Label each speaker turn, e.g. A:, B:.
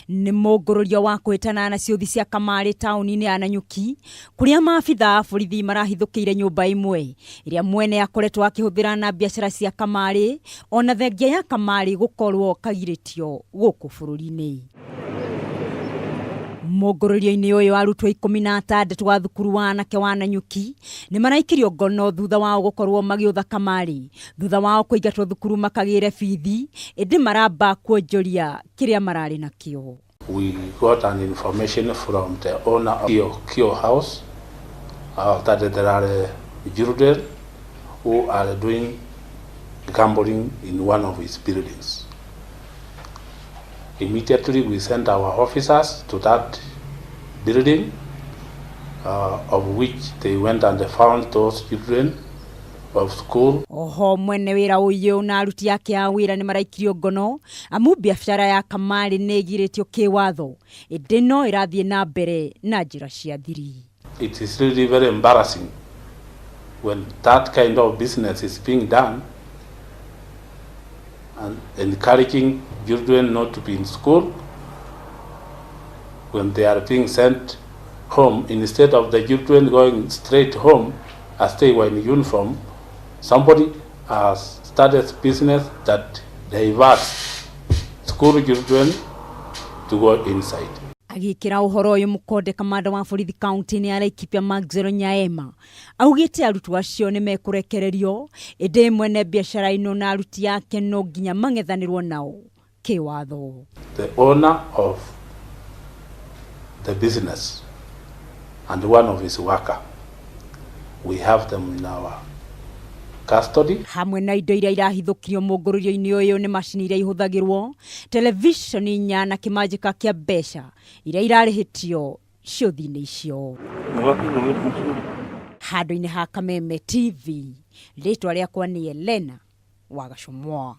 A: Nĩ mũngũrũrio wa kũhĩtana na ciũthi cia kamarĩ taũni-inĩ ya Nanyuki kũrĩa maabitha a borithi marahithũkĩire nyũmba ĩmwe ĩrĩa mwene akoretwo akĩhũthĩra na biacara cia kamarĩ ona thengia ya kamarĩ gũkorwo kagirĩtio gũkũ bũrũri-inĩ. Mũngũrũrio-inĩ ũyũ arutwo 16 a thukuru wa anake wa Nanyuki nĩ maraikirio ngono thutha wao gũkorwo magĩũtha kamarĩ thutha wao kũingatwo thukuru makagĩre bithi ĩndĩ maramba kuonjoria kĩrĩa mararĩ nakĩo.
B: We got an information from the owner of Kio, Kio House that there are children who are doing gambling in one of his buildings. Immediately we sent our officers to that building, of which they went and found those children of school.
A: Oho mwene wĩra ũyũ na aruti ake a wĩra nĩ maraikirio ngono amu biacara ya kamarĩ nĩ ĩgirĩtio kĩwatho ĩndĩ no ĩrathiĩ na mbere na njĩra cia thiri.
B: It is really very embarrassing when that kind of business is being done and encouraging children not to be in school when they are being sent home. Instead of the children going straight home as they were in uniform, somebody has started business that diverts school children to go inside.
A: Agĩkĩra ũhoro ũyũ mũkonde, kamanda wa borithi kaunti-inĩ ya Laikipia Maxwell Nyaema augĩte arutwo acio nĩ mekũrekererio ĩndĩ mwene biacara ĩno na aruti ake no nginya mang'ethanĩrwo nao kĩwatho.
B: The owner of the business and one of his worker, we have them in our custody.
A: Hamwe na indo iria irahithũkirio mũngũrũrio-inĩ ũyũ nĩ macini iria ihũthagĩrwo televishoni inya na kĩmanjĩka kĩa mbeca iria irarĩhĩtio ciũthi-inĩ icio. Handũ-inĩ ha Kameme TV, rĩtwa rĩakwa nĩ Elena Wagacũmwa.